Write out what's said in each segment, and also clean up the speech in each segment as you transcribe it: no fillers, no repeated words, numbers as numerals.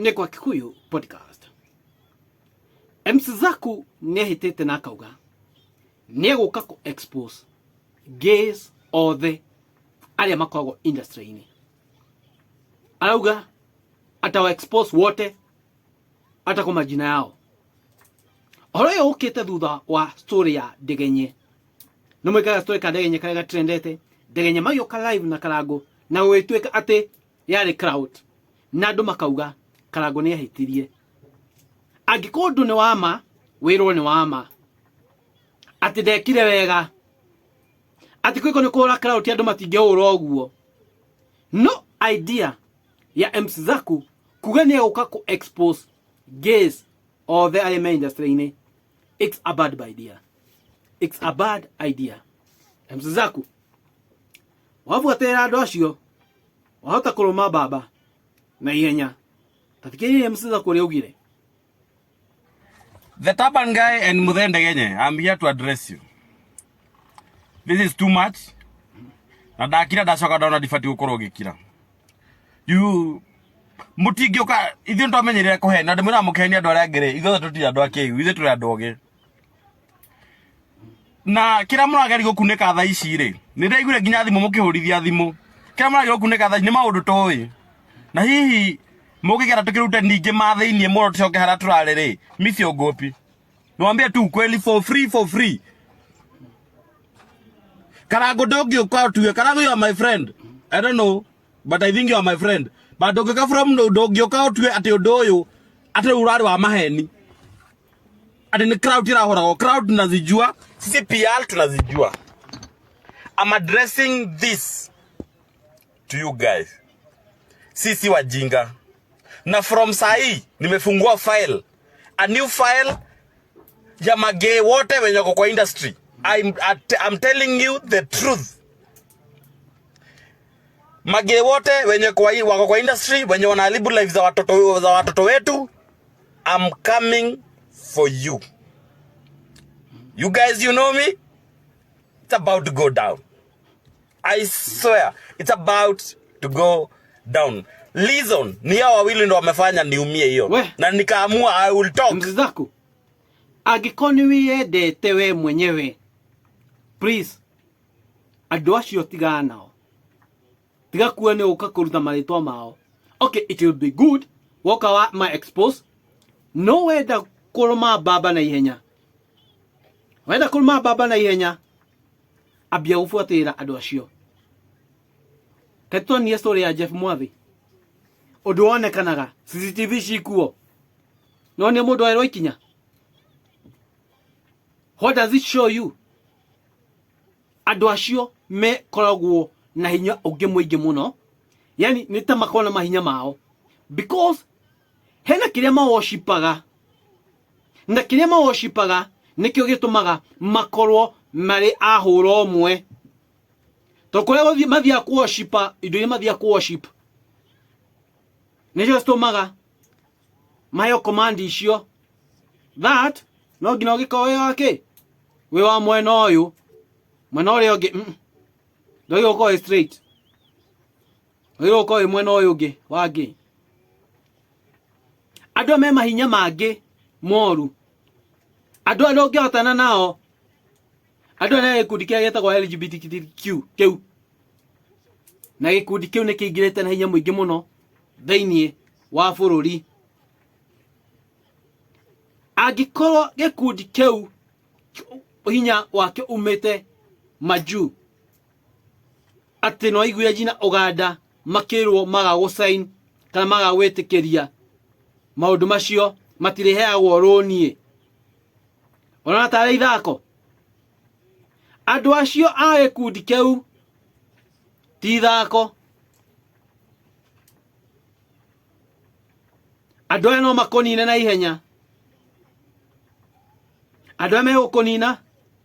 Nĩ kwa Kikuyu podcast. MC Zaku nĩ ahĩtĩte na akauga nĩ egũka kũ expose gays othe arĩa makoragwo industry-inĩ. Arauga atawa expose wote hata kwa majina yao. Ũhoro ũyũ ũkĩte thutha wa story ya Ndegenye. Nĩ mwĩkaga story ka Ndegenye karĩa gatrendete. Ndegenye magĩũka live na Karangũ na gũgĩtuĩka atĩ yarĩ crowd na andũ makauga Karangũ nĩ ahĩtirie. Angĩkorwo ũndũ nĩ wa ma, wĩrwo nĩ wa ma. Atĩ ndekire wega. Atĩ kwĩko nĩ kũhũra crowd andũ matingĩhũra ũguo. No idea ya MC Zaku kuga nĩ egũka kũ expose gays othe arĩa me industry-inĩ, it's a bad idea, it's a bad idea. MC Zaku wabuatĩrĩra andũ acio wahota kũrũma mbamba na ihenya. Tathikĩrĩria MC Zaku ũrĩa augire. The Turban guy and Muthee Ndegenye, I'm here to address you. This is too much. Na ndakira ndacoka ndona ndibatiĩ gũkorwo ngĩkira. You mũtingĩũka ithuĩ nĩtwamenyerire kũhenia ndĩmwĩraga mũkĩhenia andũ arĩa angĩ rĩ ithuothe tũtirĩ andũ akĩgu ithuĩ tũrĩ andũ ogĩ na kĩrĩa mũrageria gũkunĩka thaa ici rĩ nĩ ndaiguire nginya thimũ mũkĩhũrithia thimũ kĩrĩa mũrageria gũkunĩka thaa ici nĩ maũndũ tũĩ na hihi mũngĩgera tũkĩrute ningĩ ma thĩiniĩ mũno tũcoke harĩa tũrarĩ rĩ mi siogopi niwambie tu ukweli for free for free Karango ndũngĩũka ũtue Karango you are my friend I don't know but I think you are my friend but ndũngĩũka from ndũngĩũka ũtue atĩ ũndũ ũyũ atĩ rĩu ũrarĩ wa maheni atĩ nĩ crowd ĩrahũragwo crowd tunazijua sisi PR tunazijua I'm addressing this to you guys sisi wajinga na from sahi nimefungua file a new file ya magay wote wenye wako kwa industry I'm telling you the truth magay wote wenye kwa, wako kwa industry wenye wanaharibu life za watoto wetu. I'm coming for you. You guys, you know me. It's about to go down. I swear it's about to go down. Reason ni hao wawili ndo wamefanya niumie hiyo We. Na nikaamua I will talk. MC Zaku, angĩkorwo nĩ wĩyendete we mwenyewe, please, andũ acio tigana nao, tiga kuo nĩ ũka kũruta marĩtwa mao. Okay, it will be good woka wa ma expose, no wenda kũrũma mbamba na ihenya, wenda kũrũma mbamba na ihenya, ambia gũbuatĩrĩra andũ acio. Kaĩ story ya Jeff Mwathi, ũndũ wonekanaga CCTV cikuo, no nĩ mũndũ oerwo ikinya. What does it show you? Andũ acio mekoragwo na hinya ũngĩ mũingĩ mũno, yani nĩ ta makoragwo na mahinya mao because hena kĩrĩa mawoshipaga, na kĩrĩa mawoshipaga nĩkĩo gĩtũmaga makorwo marĩ a hũra ũmwe, tondũ kũrĩa mathiaga kũwoshipa, indo iria mathiaga kũworship nĩcio citũmaga maheo command icio that no nginya ũgĩkorwo wĩ wa kĩ, wĩ wa mwena ũyũ, mwena ũrĩa ũngĩ ndwagĩrĩirwo gũkorwo wĩ straight, wagĩrĩirwo gũkorwo wĩ mwena ũyũ ũngĩ wa ngĩ. Andũ aya me mahinya mangĩ moru, andũ aya ndũngĩhotana nao. Andũ aya nĩ gĩkundi kĩrĩa gĩtagwo LGBTQ kĩu, na gĩkundi kĩu nĩ kĩingĩrĩte na hinya mũingĩ mũno thĩinĩ wa bũrũri. Angĩkorwo gĩkundi kĩu hinya wakĩo umĩte majuu, atĩ no aiguire nginya Uganda makĩrwo maga gũsign kana maga gwĩtĩkĩria maũndũ macio, matirĩheagwo rũni. Ũrona tarĩ ithako? Andũ acio a gĩkundi kĩu ti ithako. Andũ aya no makũnine na ihenya. Andũ aya megũkũnina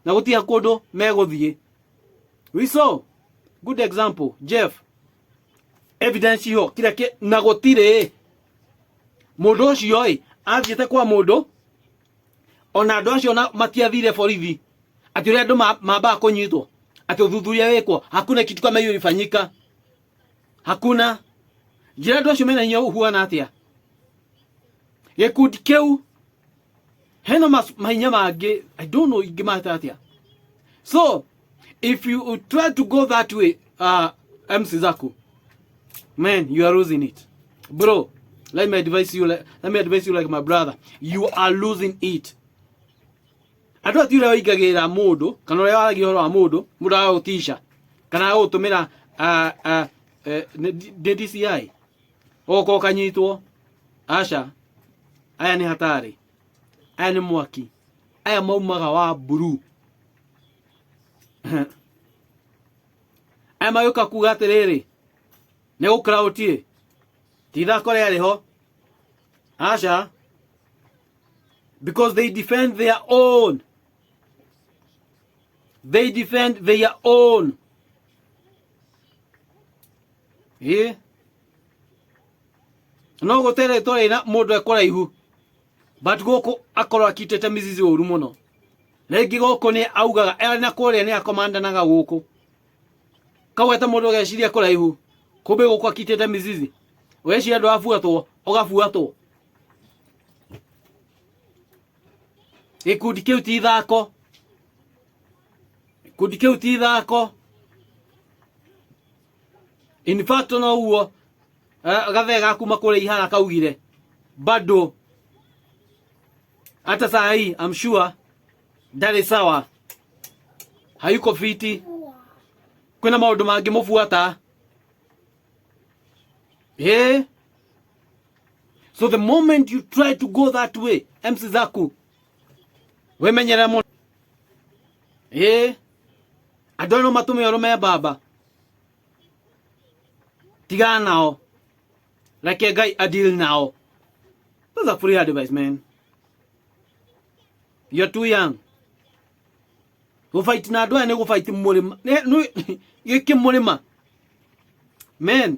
na gũtirĩ kũndũ megũthiĩ. We saw good example, Jeff, evidence iho kĩrĩa kĩ na gũtirĩ mũndũ ũcio ĩ athiĩte kwa mũndũ, ona andũ acio na matiathire borithi atĩ ũrĩa andũ mambaga kũnyitwo atĩ ũthuthuria wĩkwo. Hakuna kitu kama hiyo ilifanyika, hakuna. Njĩra andũ acio mena hinya ũhuana atĩa? Gĩkundi kĩu hena mahinya mangĩ, I don't know ingĩmata atĩa. So if you try to go that way, MC Zaku, man, you are losing it, bro. Let me advise you, let me advise you like my brother, you are losing it. Andũ ati ũrĩa waingagĩrĩra mũndũ kana ũrĩa waragia ũhoro wa mũndũ, mũndũ agagũtisha kana agagũtũmĩra nĩ DCI ũgoka ũkanyitwo. Aca, aya nĩ hatarĩ, aya nĩ mwaki, aya maumaga wa mburu, aya magĩũka kuga atĩrĩrĩ nĩ gũkraũtiĩ ti ithako rĩarĩ ho. Aca, because they defend their own, they defend their own. Ĩ no gũtere rĩtwa rĩna mũndũ ekũraihu, but gũkũ akorwo akitĩte mizizi ũru mũno. Rĩngĩ gũkũ nĩ augaga arĩ na kũrĩa nĩ akomandanaga gũkũ kagweta mũndũ ũgeciria kũraihu, kumbe gũkũ akitĩte mizizi. Ũgeciria ndũrabuatwo, ũgabuatwo. Gĩkundi kĩu ti ithako, gĩkundi kĩu ti ithako. In fact, no ũguo gathee ga kuma kũrĩa ihara kaugire bado hata saa hii I'm sure ndarĩ sawa, hayuko fiti, kwĩna maũndũ mangĩ mũbuata. Yeah. So the moment you try to go that way, MC Zaku, wĩmenyerere mũno. Ĩĩ, andũ aya no matũme ũrũme baba. Tigana nao. Reke Ngai adeal nao. That's a free advice, man. You're too young. Gũfight na andũ aya nĩ gũfight mũrĩma. Gĩkĩ mũrĩma. Man,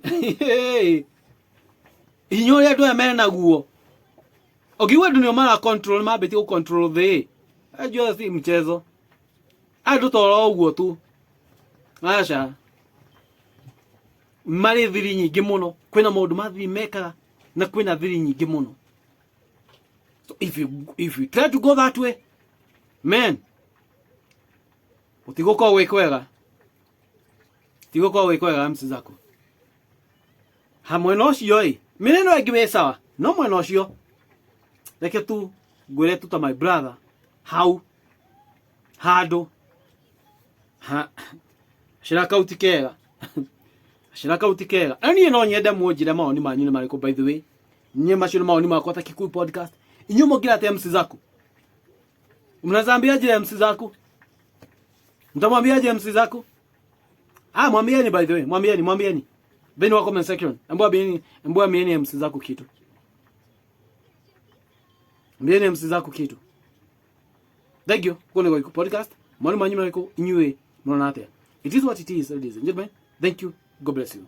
hinya ũrĩa andũ aya menaguo. Ũngĩigua andũ nĩo mara control, mambĩtie gũ control thĩ. Ajua si mchezo. Andũ toro ũguo tu. Aca. Marĩ thiri nyingĩ mũno. Kwĩna maũndũ ma thiri mekaga na kwĩna thiri nyingĩ mũno. So if you try to go that way, man, gũtigũkorwo gwĩ kwega. Tigũkorwo gwĩ kwega, MC Zaku. Ha mwena ũcio ĩ, mĩena ĩno ĩngĩ wĩ sawa, no mwena ũcio reke tu ngwĩre tu ta my brother, hau handũ ha cira kau ti kega, cira kau ti kega. Na niĩ no nyende mũnjĩre mawoni manyu nĩ marĩkũ. By the way, niĩ macio nĩ mawoni makwa ta Kikuyu Podcast. Inyuĩ mũngĩra atĩa MC Zaku? Mnaweza ambiaje MC Zaku? Mtamwambiaje MC Zaku? Ah, mwambieni, by the way, mwambieni, mwambieni. Then wa comment section. Embu ambieni, embu ambieni MC Zaku kitu. Ambieni MC Zaku kitu. Thank you. Kũu nĩ Gĩkũ Podcast. Mawoni manyu marĩkũ inyuĩ mũrona atĩa? It is what it is, ladies and gentlemen. Thank you. God bless you.